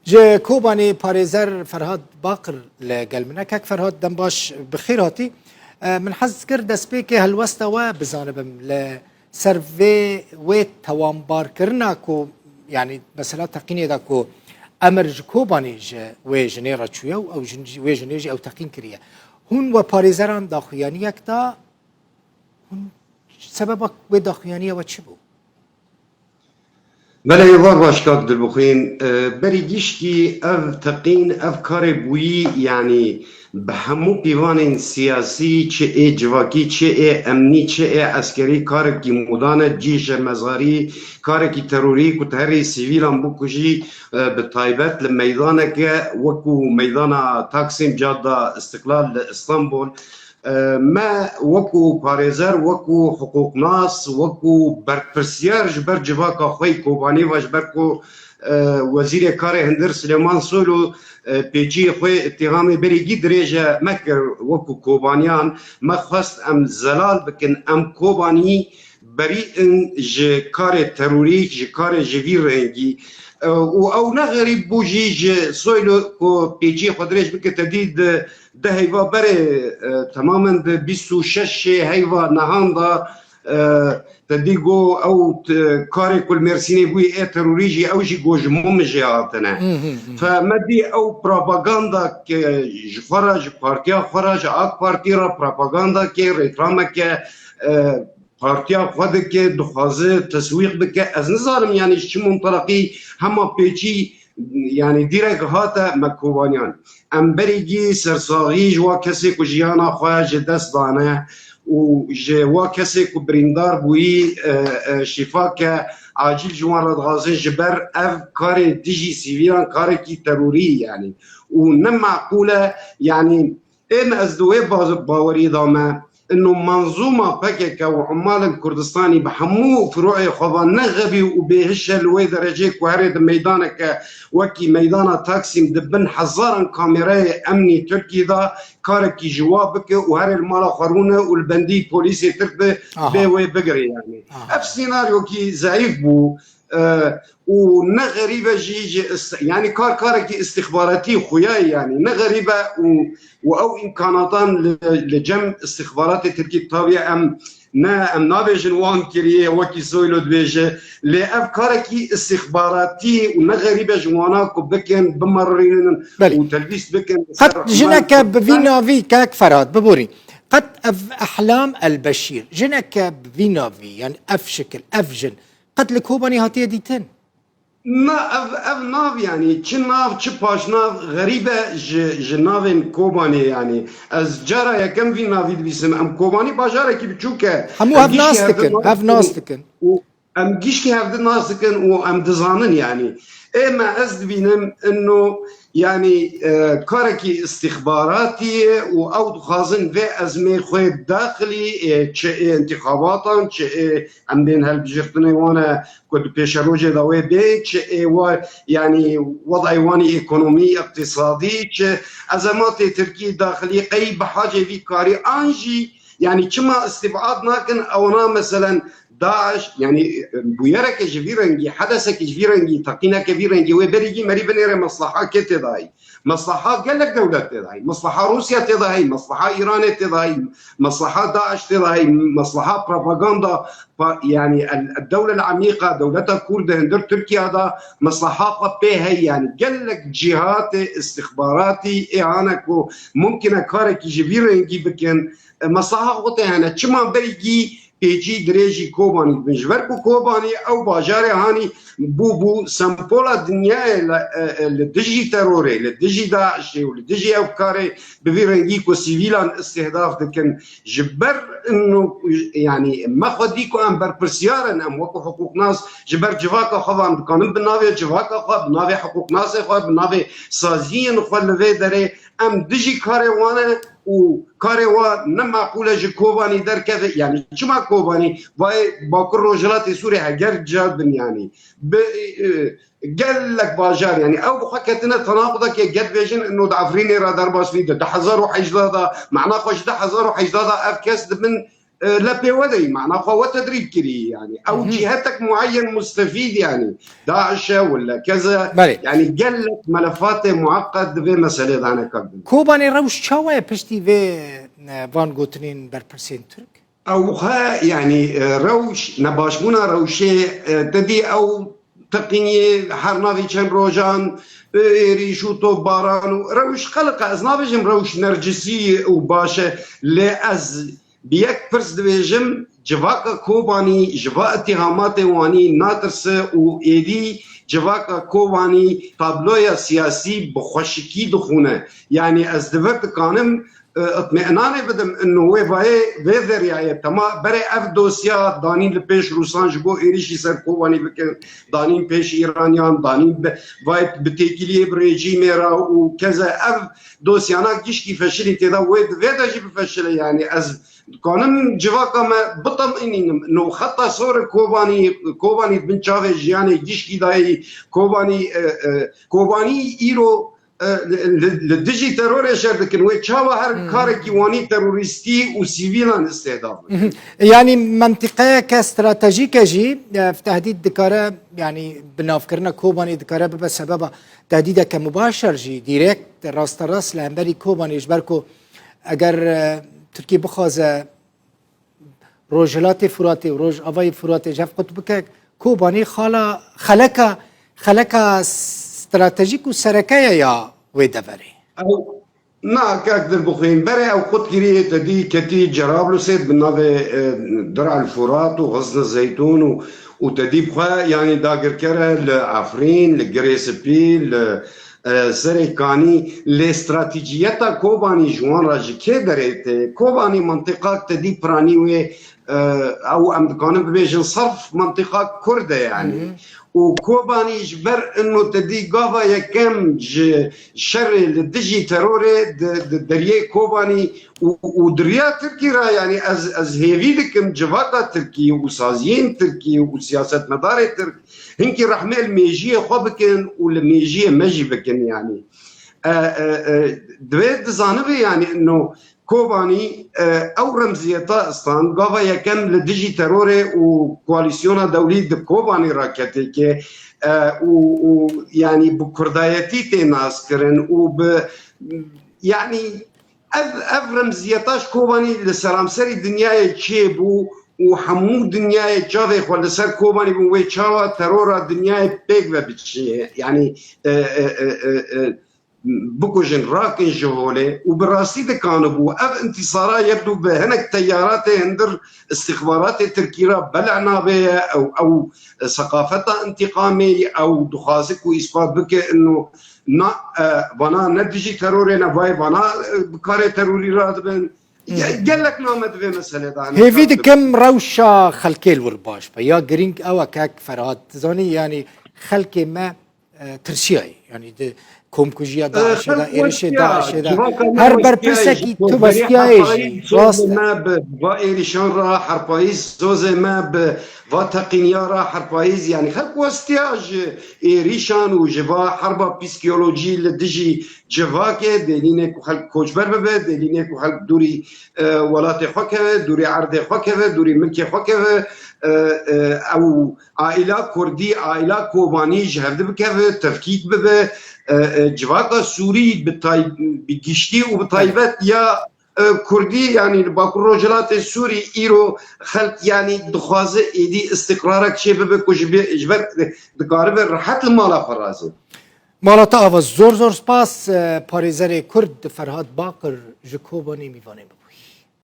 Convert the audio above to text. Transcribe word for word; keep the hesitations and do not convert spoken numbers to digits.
Ji Kobanê parêzer Ferhat Baqir li gel min e. Kek Ferhat, dem baş, bi xêr hatî. E, min hez kir destpêkê helwesta we bizanibim. Li ser vê, wê tewanbarkirina ku, yanî mesela teqînê de ku emir ji Kobanê ji wê jinê re çûye û ew jin, wê jinê jî ew teqîn kiriye. Hûn we parêzeran daxuyaniyek da, hûn sebeba wê daxuyaniya we çi bû? Belê, êvar baş kak Dilbixwîn. E, berî gişkî ev teqîn, ev karê bûyî, yanî bi hemû pîvanên siyasî, çi ê civakî, çi ê emnî, çi ê eskerî, karekî mûdan e, cî ji mezarî, karekî terorî ku tu herî sivîlan bikujî, e, bi taybet li meydaneke wekû meydana Taksim, Cadda Îstiqlal li Îstanbul. E, me wekû parêzer, wekû hiqûqnas, wekû berpirsiyar ji ber civaka xwe yî Kobanî ve, ji ber ku, e, Wezîrê Karê Hundir Silêman Soylu, e, pêçiyê xwe îtîhamê berî gî dirêj e me kir wekû Kobaniyan. Me xwest em zelal bikin, em Kobanî berî in ji karê terorî, ji karê ji vî rengî. E, û ew ne xerîb bû jî ji Soylu ku pêçiyê xwe dirêj bike, te dî di Deh heyva berê, e, temamen di bîst û şeş heyva nehan de, e, te dî got ew t-, karê ku li Mêrsînê bûyî ê terorî jî, ew jî got ji Mumijê hatine. Hı hı, hı. Fe me dî ew propaganda ke ji xwe re, ji partiya xwe re, ji AK Partî re propaganda ke, rêklameke, e, partiya xwe dike, dixwaze teswîq bike. Ez nizanim, yanî ji çi muntelaqî hema pêçî, yanî dîrek hate me Kobaniyan. Em berî gî sersaxî ji wa kesê ku jiyana xwe ji dest dane û ji wa kesê ku birîndar bûyî, e, e, şîfa ke, acîl ji wan re dixwazin, ji ber ev karê dijî sivîlan, karekî terorî yanî. Û ne meqûl e, yanî Ê me ez di wê ba-, bawerî de me, ino manzûma P K K û Umalên Kurdistanî bi hemû firoyê xwe ve ne xebî û bêhiş e li wê derecê ku herê di meydaneke wekî meydana Taksîm di bin hezaran kamêreyê emnî Tirkî de karekî ji wa bike û herê li mala xwe rûne û li bendî polîsê Tirk be, Aha. bê wê bigire yanî. Aha. Ev sînaryokî zeîf bû. E, û ne xerîb e jî ji ist-, yanî kar karekî istixbaratî xuya ye yanî. Ne xerîb e û, û ew îmkanatan li, li cem istixbaratê Tirkî tabiye em ne, em nabêjin wan kiriye wekî Soylo dibêje. Lê ev karekî istixbaratî û ne xerîb e ji wana ku bikin, bimerînin Belê. û telbîs bikin. Qet jineke bi vî navî, kek Ferhat, biborî. Qet ev Ehlam El Beşîr, jineke bi vî navî, yanî ev şikil, ev jin, Qet li Kobanê hatiye dîtin? Na, ev, ev nav, yanî çi nav, çi paşnav xerîb e ji, ji navên Kobanê, yanî. Ez cara yekem vî navî dibîsim. Em Kobanî bajarekî biçûk e. Hemû Em hev gişkî nas hev dikin, nas hev nas dikin. dikin. Û em gişkî hev di nas dikin û em dizanin, yanî. Ê me ez dibînim ino, yanî, e, karekî istixbaratî ye û ew dixwazin vê ezmê xwe daxilî, e, çi ê intixabatan, çi ê em bên hilbijêrtinê wan e ku di pêşerojê de wê bê, çi ê wa, yanî wedayê wan î ekonomî, îqtîsadî, çi ezematê Tirkî daxilî qey bi hacê vî karî an jî, yanî çima îstîbad nakin ewana meselen DAIŞ, yanî bûyereke ji vî rengî, hedesekî ji vî rengî, teqîneke vî rengî wê berî gî merî binêre mesleha kê tê de heyî. Mesleha gelek dewlet tê de heyî. Mesleha Rûsya tê de heyî, mesleha Îranê tê de heyî, mesleha DAIŞ tê de heyî, mesleha propaganda, pa-, yanî el, el dewle el emîqa, dewleta Kurd di hundir Tirkiya de mesleha xwe pê heyî, yanî gelek cîhatê istixbaratî ê hane ku mumkin e karekî ji vî rengî bikin, e, mesleha xwe tê hene. Çima berî gî pêçî dirêjî Kobanî dibin. Ji ber ku Kobanî ew bajarê hanî bû, bû sempola dinyayê li, e, e, li dijî terorê, li dijî DAIŞê û li dijî ev karê bi vî rengî ku sivîlan îstihdaf dikin. Ji ber ino, yanî me xwe dî ku em berpirsiyar in, em wekî hiqûqnas ji ber civaka xwe ve em dikanin bi navê civaka xwe, bi navê hiqûqnasê xwe, bi navê saziyên xwe li vê derê em dijî karê wan e û karê wa ne meqûl e ji Kobanî derkeve. Yanî çima Kobanî? Vayê Bakur Rojhilatê Sûrê heger cad bin yanî. Bi, e, gelek bajar, yanî ew bi xwe ketine tenaqudekê, gel bêjin ino di Efrînê re derbas bî, di du hezar û hejdeh de, mena xwe ji du hezar û hejdeh de ev kes dibin, e, lepê we deyî, mana xwe we tedrîb kirî, yanî ew Hı hı. cîhetek muayyen mustefîd, yanî DAIŞ e wila keze, Belê. yanî gelek melefatê mueqqet di vê meselê de hene, kak Dilbixwîn. Kobanê rewş çawa ye piştî vê, e, van gotinên berpirsên Tirk? Ew xwe, yanî, e, rewş, nebaşbûna rewşê, e, te dî ew teqîniyê her navî çend rojan, e, êrîş û topbaran û rewş xelq e. Ez nabêjim rewş nercisî û baş e, lê ez bi yek pirs dibêjim, civaka Kobanî ji va îtihamatê wanî natirse û êdî civaka Kobanî tabloya siyasî bi xweşikî dixwîne. Yanî ez di vir dikanim, e, itmînanê bidim, ino wê vayê vê deryayê tema berê ev dosya danîn li pêş Rûsan ji bo êrîşî ser Kobanî bikin, danîn pêş Îraniyan, danîn bi, vayê bi têkiliyê bi rejîmê re û keze ev dosyana gişkî feşilî têda wê di vê de jî bifeşile. Yanî ez dikanim civaka me bitemînînim. No xeta sor e Kobanî, Kobanî di bin çavê jiyanê gişkî dayî, Kobanî, e, e, Kobanî îro e, li, li, li dijî terorê şer dikin. Wê çawa her Hmm. karekî wanî terorîstî û sivîlan îstihdav bikin? Mhm. Yanî mentiqeyeke stratejîk e jî, e, tehdîd dikare, yanî binavkirina Kobanê dikare bibe sebeba tehdîdeke mubaşer jî, direkt, rasterast li hemberî Kobanê, ji ber ku eger, e, Tirkî bixwaze Rojhilatê Furatê û Rojavayê Furatê ji hev qut bike, Kobanê xala xeleka, xeleka stratejîk û sereke ye ya wê deverê. Ew, na, kak Dilbixwîn, berê ew qut kirî, te dî ketî Cerablusê bi navê, e, Dir'el Furat û Xizn Zeytûn û, û te dî bi xwe, yanî dagirker e li Efrîn, li Girê Spî, li e, Serê Kanî, lê stratejiyeta Kobanî ji wan re ji kê derê tê? Kobanî mentiqak te dî piranî wê, e, ew em dikanin bibêjin serf mentiqak Kurd e yanî. Hı hı. Û Kobanî ji ber ino te dî gava yekem ji şerê li dijî terorê di, di deriyê Kobanî û, û di riya Tirkî re, yanî ez, ez hêvî dikim civaka Tirkî û saziyên Tirkî û siyasetmedarê Tirk hinkî rehmê li mêjiyê xwe bikin û li mêjiyê me jî bikin, yanî. E, e, e, divê dizanibê, yanî, ino Kobanî, e, ew remziyeta istan, gava yekem li dijî terorê û koalîsyona dewlî di Kobanî re ketê ke, e, û, û, yanî, bi kurdayetî tê naskirin û bi, yanî, Ev, ev remziyeta ji Kobanî li seramserî dinyayê çêbû û hemû dinyayê çavê xwe li ser Kobanî bû, wê çawa terora dinyayê pêk ve biçiye, yanî, e, e, e, e, e, bikujin, rakin ji holê û bi rastî dikanibû. Ev întîsara yek du bi hinek teyaratê hindir îstixbaratê Tirkî re bela nabê ye, ew, ew seqafeta întîqamê ye, ew dixwaze ku îspat bike ino Na, e, vana ne dijî terorê ne, vay vana, e, bi karê terorî radibin. Ge-, Hmm. gelek name di vê meselê de hene. Hêvî dikim rewşa xelkê li wir baş be. Ya girîng ew e kek Ferhat. Dizanî, yanî xelkê me, e, tirsiyayî. Yanî di komkujiya E, DAIŞê de, xelk êrişê westiya, DAIŞê de. civaka me Her westiya berpirsekî ji tu kozberî westiyayê herpayî jî. Rast e. Me bi va êrişan re, herpayî sozê me bi va teqîniya re, herpayî, yanî xelk westiya ji êrîşan û ji va herba psîkolojî li dijî civakê, dêlînê ku xelk koçber bibe, dêlînê ku xelk dûrî, e, welatê xwe keve, dûrî erdê xwe keve, dûrî milkê xwe keve, e, e, ew aîla kurdî, aîla kobanî ji hevdi bikeve, tefkîk bibe, e, e, civaka sûrî bi tay-, bi giştî û bi taybet ya e, kurdî, yanî li Bakur Rojhilatê Sûrî îro xelk, yanî dixwaze êdî îstiqrarek çê bibe ku ji bê, ji ber dikaribe rehet li mala xwe razê. Mala te ava, zor zor spas, e, parêzerê Kurd Ferhat Bakir ji Kobanê mîvanê bibûyî.